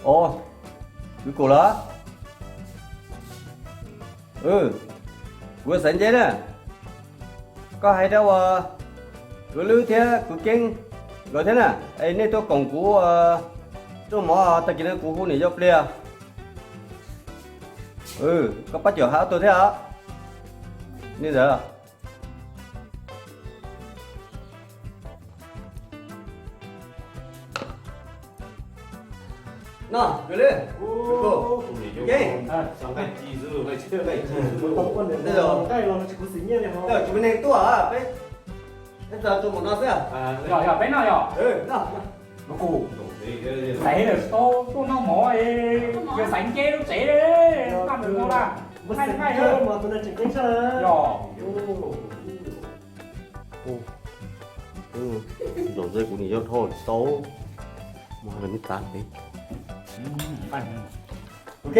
Os, kwv Kaus los? Kuv xaiv Nceb na. Koj hais rau uas kwv Lwb thiab kwv Keeb nkawd thiab na, es nej tuaj koom kuv rooj mov, tag kis no kuv hu niam yau pliag. Koj pab cuam hais ob tug thiab os. Li ntawd. No, kwv Lwb, kwv Kaus, Keeb. Tsis muaj neeg tuaj, peb tab tom tuaj mus no xwb. Yog, yog peb noj yog. Xaiv lawm tau tuaj noj mov, yog xaiv Nceb lub tsev, noj nws no la. Yog. Zaum ntawd kuv niam yau dhau tsis tau, mus hais rau neb txav pem. Ok,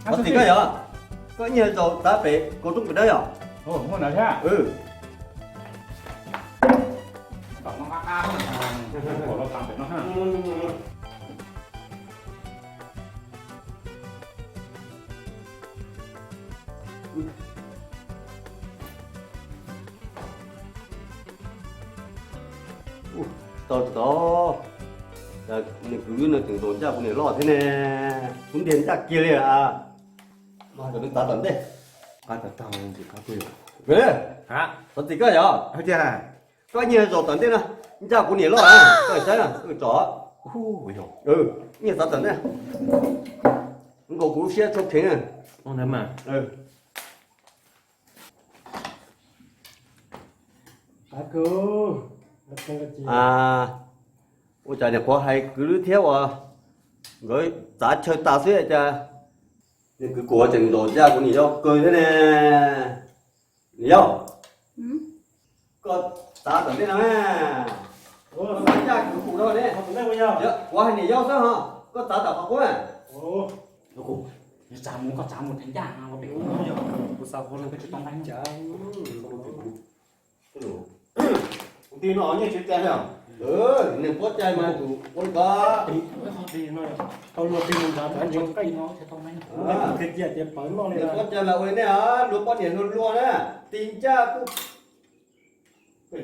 thov txim koj yog, koj ib nyuag zaum txav pem kaus roob pem dawb yog. Tau tsis tau, nws kwv no tseem zaum ncaj kuv niam loj thiab ne. Kuv ntiag ncaj kiag li a. Mas kom nws txav tom ntej. Thov txim koj yog, koj ib nyuag zaum tom ntej no, ncaj kuv niam loj, koj saib, tsom, ib nyuag txav tom ntej, nkaus kuv lub siab tshau kheev. Ua cas niam qhuav hais kwv Lwb thiab uas nkawd txav chaw tas xwb cas nws kwv Kaus tseem zaum ncaj kuv niam yau kawg thiab ne. Niam yau, koj txav tom ntej no, ncaj kuv Kaus no ne. Kuv hais niam yau xwb ho, koj txav tom qhov qub. Txav mus, koj txav mus, ncaj no pem. Kuv xav hu no, koj tsis tau nqaij. Kuv tij no nyiaj tsis cai li. Nws pob cai mas tus ua li ko. Tau luag tij mus nrad, nws pob cai mas ua li nej luag poj niam luag luag na, tij ncaj kuj. Tsis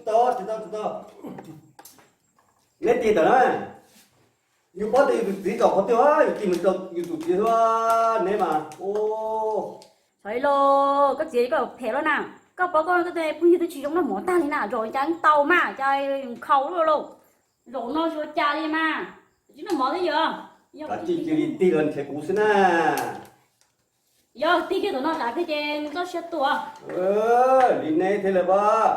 tau, tsis tau, tsis tau. Neb tij ntawm na, yus paub tias yus tus txiv zaum qhov twg, yus tij mus rau yus tus txiv xwb, neb mas. Xav li los, koj txiv koj phem lawm na. Koj paub koj, koj tus phooj ywg twb tsis zoo noj mov tag li na, zaum cas tau mas cas nkhaus lawm lauj. Zaum no tsis ua cas li mas, tsis noj mov thiab yog. Kav tsij cia li tig los nrhiav kuv xwb na. Yog tig kiag tom no tas thiab ces txoj sia tuaj. Li neb thiaj li pab.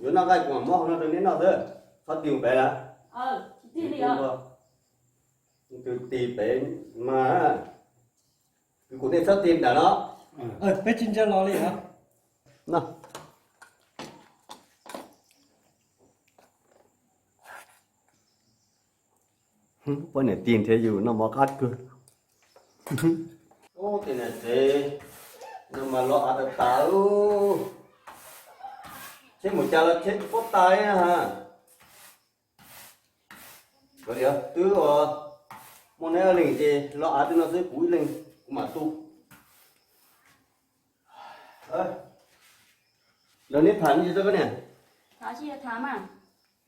Yuav noj nqaij kuv mam muab hauv no rau neb noj xwb, txhob tig mus pem lawm. Tus tig pem mas, kuv kom nej txhob tig ntawm no. Peb tsis ntsia los li os. Poj niam tij nrhiav yus noj mov qab kawg. Ub, tej niam tsev no mas los av tas tas. Tsheb mus cas los tsheb tsis paub tas li na. Twb muaj neb ob leeg ces los av tej no xwb, kuv ib leeg kuv mam tu. Lawv neb tham li txog koj niam.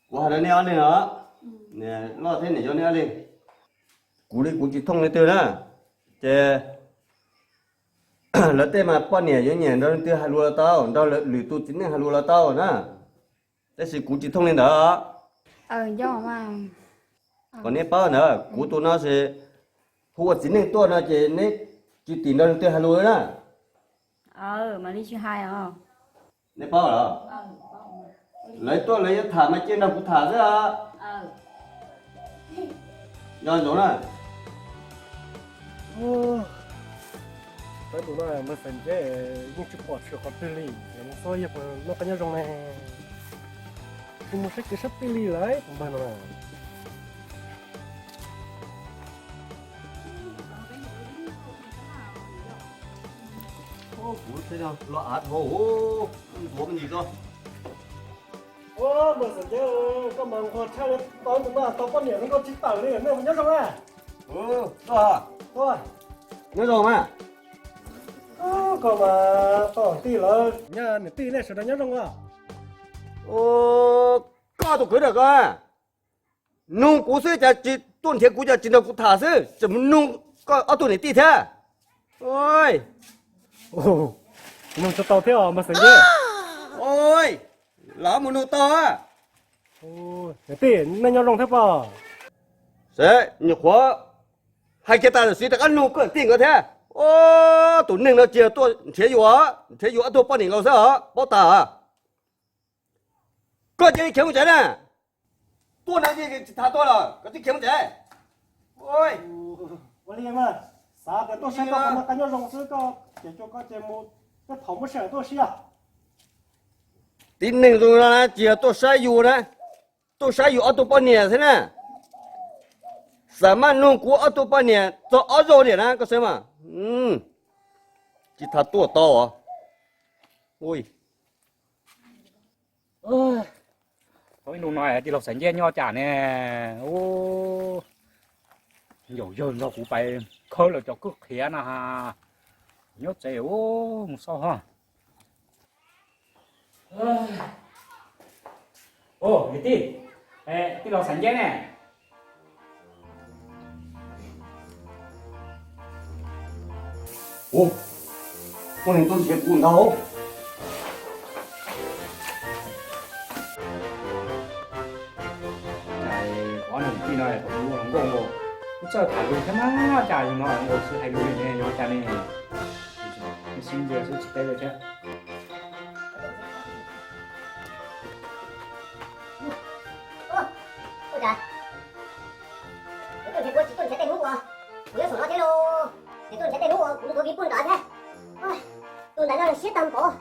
Kuv hais rau neb ob leeg os, loj thiab niam yau neb ob leeg. Kuv li kuv tsis thooj leej twg na, ces lawv tej mas poj niam yuav nyiam nrog leej twg hais lus los tau, nrog lwm tus txiv neej hais lus los tau na, tab sis kuv tsis thooj li ntawd. Kom neb paub ntawd, kuv tus no ces hu ua txiv neej tuaj no ces neb tsis tim nrog leej twg hais lus na. Neb paub los? Lawv tuaj lawv yuav tham mas cia nrog kuv tham xwb. Nco ntsoov na. Tab tus no mas xav ntshe yeej tsis pom tshwm qhov twg li, los mus xauj yog puas noj qab nyob zoo ne. Tsis mus saib kev sab twg li lawm tus npawg no. Kuv los av dhau, ntuav me ntsis tso. Ua, mas xeem Nce, koj mas nquag tshaj li, tau tus no tau poj niam no koj tsis tawm li, nej puas nyob zoo na? Nyob zoo mas. Koj mas tau tij lawm, nyob niam tij nej sawv daws nyob zoo os. Koj tus kwv ntawm koj nug kuv xwb cas tsis tuaj nrhiav kuv, cas tsis nrog kuv tham xwb, tseem mus nug koj ob tug niam tij thiab. Nug tsis tau thiab mas xeem Nce. Lam mus nug tau. Niam tij, nej nyob zoo thiab pob? Seb, nyuam qhuav hais kiag tas lawm, rov qab nug koj niam tij nkawd thiab. Tus neeg no tsis yog tuaj nrhiav yus, nrhiav yus ob tug poj niam nkaus xwb os, paub tas. Koj cia li khiav mus tsev na. Tuaj no tsis tham tuaj lawm, koj cia li khiav mus tsev. Ua li mas, xav tias tuaj saib koj qhov no koj nyob zoo xwb, koj ces coj koj ces mus, koj thaum muab sij hawm tuaj siab. Tib neeg zoo no na tsis yog tuaj saib yus na, tuaj saib yus ob tug poj niam xwb na. Xam maj nug kuv ob tug poj niam txog ob zaug niam na koj saib mas. Tsis tham tuaj tau. Tau ib ntu no tij laug Xaiv Ncej nyob cas ne? Yaum yawg nrog kuv pais khawb lawv cov kwj qhiav na. Nyob tsev mus xauj ho. Niam tij, tij laug Xaiv Ncej ne? Ua, muaj neeg tuaj nrhiav kuv ntag. Ob niag tij no thaum ua hluas nkauj nkaus, twb txawj tham lus thiab mas, cas yus no nkaus tsis hais lus li ne, yog cas ne? Sib ntsia xwb tsis teb li thiab. Ua cas kuv tuaj nrhiav kuv tsis tuaj nrhiav tej hnub uas kuv nyob saum no thiab lauj? Ces tuaj nrhiav tej hnub uas kuv mus ua viv pug nrad thiab. Tus ntawd no los siab tag npaum.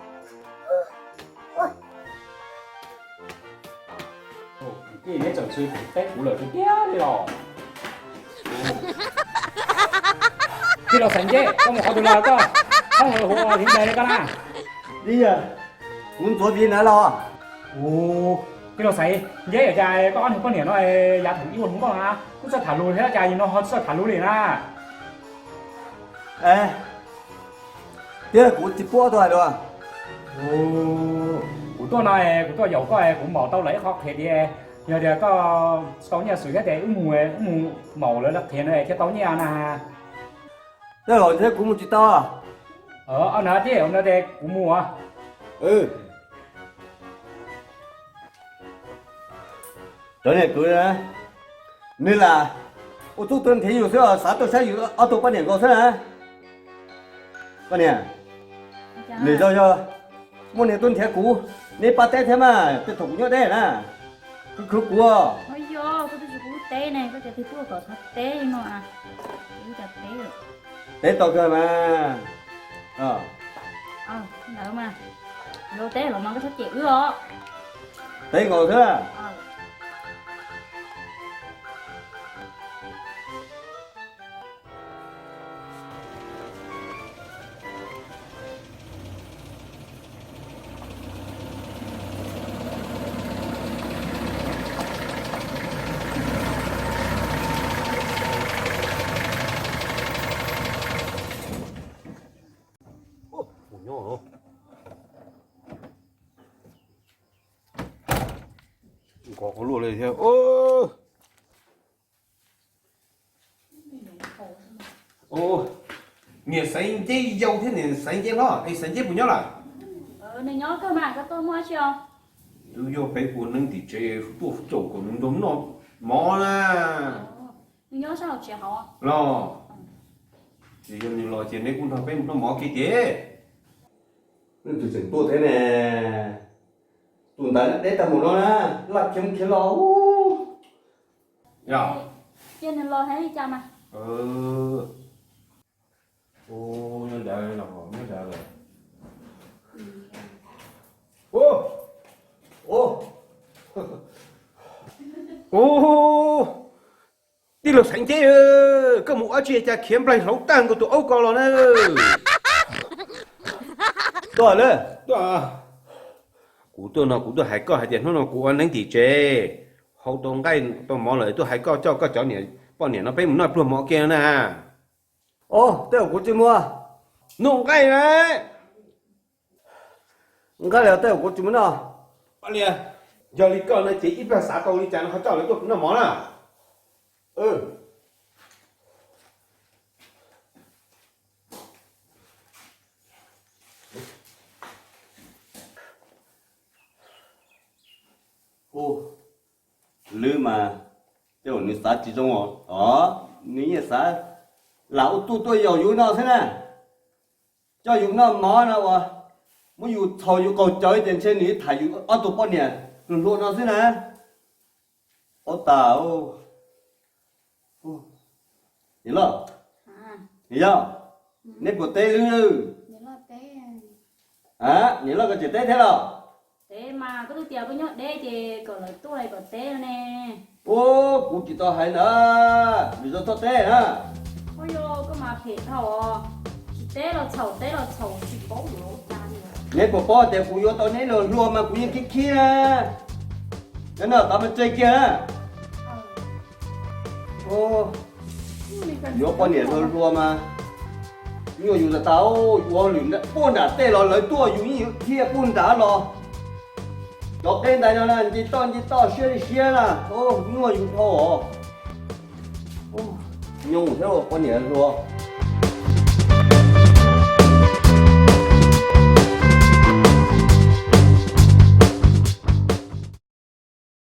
Tij, neb txawm tsis teb kuv lawm tiag tiag li los? Tij laug Xaiv Ncej, koj mus qhov twg los koj, koj hu ua li ntawd li koj na? Kuv ntxuav viv ntawd los. Tij laug Xaiv Ncej, cas koj ob niag poj niam no yav thaum ib ua hluas nkauj na kuj txawj tham lus thiab, cas yim no ho tsis txawj tham lus li na? Tiag, kuv tsis pub ob tug hais lus. Kuv tuaj no, kuv tuaj yaum koj, kuv maum tau lawv ib qho qhia tias, yog tias koj tsis tau nyiaj xwm thiab ces wb mus, wb mus maum lawv qhia no thiaj tau nyiaj na. Tej zaum ntshe kuv mus tsis tau. Ua no tiag, ua no ces kuv mus. Cov niag kwv, nws lam ua txuj tuaj nrhiav yus xwb os, xav tuaj saib yus ob tug poj niam nkaus xwb na. Koj niam, nws yog, yog muaj neeg tuaj nrhiav kuv, neb pab teb thiab mas, tej thaum kuv nyob deb na, khwv khwv kuv. Yog koj twb tsis pub teb ne, koj cov twg tuaj kom thov teb no. Teb tau kawg mas. Ntawd mas, yog teb los mas koj txhob cem wb os. Teb nkaus xwb. Nkos qhov luaj li thiab. Niam Xaiv Nceb yau thiab niam Xaiv Nceb hlob, es Xaiv Nceb puas nyob lawm? Nws nyob kawg mas, koj tuaj muaj dab tsi os? Wb yog peb ua neeb tim tsev, tuaj caum kom nws nrog noj mov na. Nws nyob sab hauv tsev hauv. Los, yog nws los ces neb kuj nrog peb mus noj mov kiag ces. Leej twg tseem tuaj thiab ne? Tus ntawd deb tag mus no na, laj khiav mus khiav los. Yog, cia nws los hais li cas mas. Nyob ntawd los, nyob ntawd lawm. Ub, ub, ub, tij laug Xaiv Nceb, koj mus ua dab tsi cas khiav nplaig hlau tag nkaus tus aub ko los na? Tuaj lawm. Kuv tuaj no kuv tuaj hais koj hais tias hnub no kuv ua neeb tim tsev, hau tau nqaij tau mov lawm tuaj hais koj coj koj cov niam poj niam no peb mus noj pluag mov kiag na. Os, tej zaum kuv tsis mus. Nuj nqaij na. Nqaij li tej zaum kuv tsis mus noj. Yog li koj no ces ib pliag xav tau li cas no ho coj lawv tuaj noj mov na. Ub, Lwb mas tej zaum nws xav tsis zoo os. Nws yeej xav lam ua tuj tuaj yaum yus no xwb na. Coj yus noj mov no uas muab yus txhaum yus qaug cawv ces ntshe nws tham yus ob tug poj niam hluas hluas no xwb na. Paub tas. Niam loj, niam yau, neb puas teb Lwb? Niam loj koj tseem teb thiab los? Teb mas koj twb tias koj nyob deb ces kom lawv tuaj kom teb ne. Ub, kuv tsis tau hais ntawd, vim zoo txhob teb na. Ua yog koj mas phem dhau os, tsis teb los txhaum, teb los txhaum, tsis paub yuav ua cas li. Neb puas paub tias kuv yuav tau neb los hluas mas kuv yeej khib khib na. Cov no tov mas tseg kiag na. Yuav poj niam hluas hluas mas nyuaj yus tas tas, ua lwm puag nram tej los lawv tuaj yus yeej yuav dhia puag nrad los. Cov qeb ntais no na nce toj nce toj siab li siab na, nyuaj yus dhau os. Nyuaj thiab poj niam hluas.